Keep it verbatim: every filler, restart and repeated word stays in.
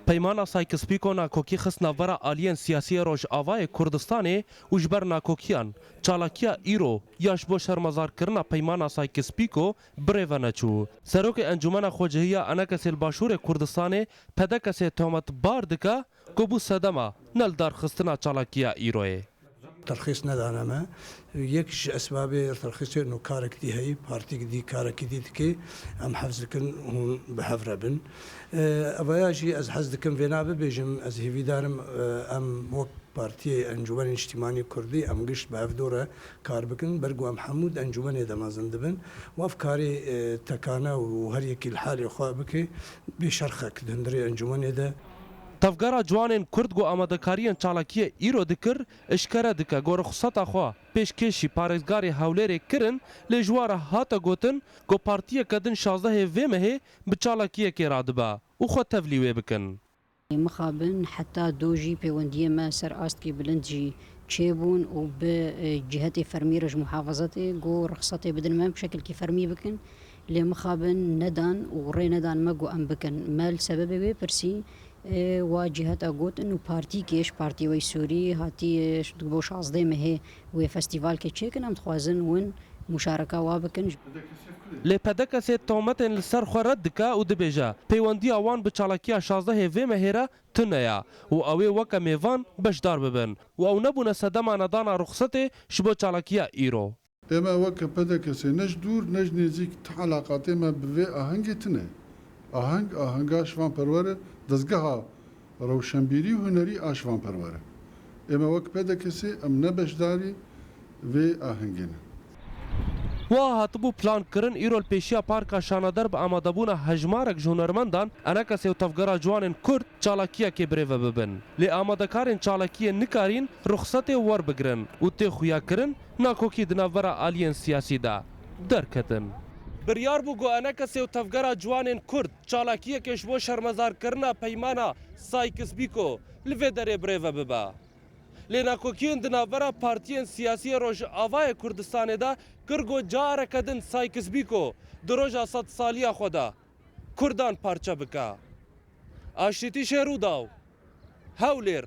Peymana Sykes-Picot nakokî xist navbera aliyên siyasî yê Rojavayê Kurdistanê û ji ber nakokiyan, çalakiya îro ya ji bo şermezarkirina Peymana Sykes-Picot birêve neçû. Serokê Encûmena Xwecihî ya Enekesê li Başûrê Kurdistanê, P D K S'ê tohmetbar dike ku bû sedema nelidarxistina çalakiya îroyê. Terxîs nedane me. Yek ji esbabê terxîsê no karek dî heyî, partîk dî karekî dî dike, em hez dikin hûn bi hev re bin. E, Evaya jî ez hez dikim vêna bibêjim, ez hêvîdar im, e, em wek Partiyê Encûmenê Niştîmanî Kurdî em gişt bi hev dû re kar bikin, ber ku em hemû di encûmenê de mezin dibin. Û ev karê, e, tekane û her yekî li halê xwe bike, bê şerxek di hundirê encûmenê de. Tevgera Ciwanên Kurd ku amadekariyên çalakiyê îro dikir, eşkere dike ku ruxseta xwe pêşkêşî parêzgarê Hewlêrê kirin, lê ji wan re hate gotin ku partiyeke din şazdehê vê mehê bi çalakiyekê radibe û xwe tevlî wê bikin. Mixabin heta do jî pêwendiyê me ser astkî bilind jî çêbûn û bi, e, cihetê fermî re ji muhafazetê ku rixsetê bidin me bi şekilkî fermî bikin. Lê mixabin nedan û rê nedan me ku em bikin. Me li sebebê wê pirsî, e, wa ciheta gotin û partîkê ji Partî Wey Sûrî hatiye ji bo şazdeh mehê wê festîvalkê çêkin, em dixwazin win muşareka wa bikin. Lê P D K S tohmetên li ser xwe red dike û dibêje, pêwendiya wan bi çalakiya şazdehê vê mehê re tune ye û ew ê weke mêvan beşdar bibin û ew nebûne sedema nedana ruxsetê ji bo çalakiya îro. Ême weke P D K S ne ji dûr ne ji nêzîk ti elaqatê me bi vê ahengê tune. Aheng, ahenga şivanperwer e, dezgeha rewşenbîrî û hunerî a şivanperwer e. Ême wek P D K S em ne beşdarî vê ahengê ne. Wiha hatibû plankirin, îro li pêşiya Parka Şanader bi amadebûna hejmarek ji hunermendan, Enekesê û Tevgera Ciwanên Kurd çalakiyekê birêve bibin. Lê amadekarên çalakiyê nikarîn ruxsetê werbigirin û tê xuyakirin nakokî di navbera aliyên siyasî de derketin. Biryar bû ku Enekesê û Tevgera Ciwanên Kurd çalakiyekê ji bo şermezarkirina peymana Sykes-Picot li vê derê birêve bibe. Lê nakokiyên di navbera partiyên siyasî yê Rojavayê Kurdistanê de kir ku careke din Sykes-Picot di roja sedsaliya xwe de Kurdan parçe bike. Aştîtî Şêrûdaw, Hewlêr.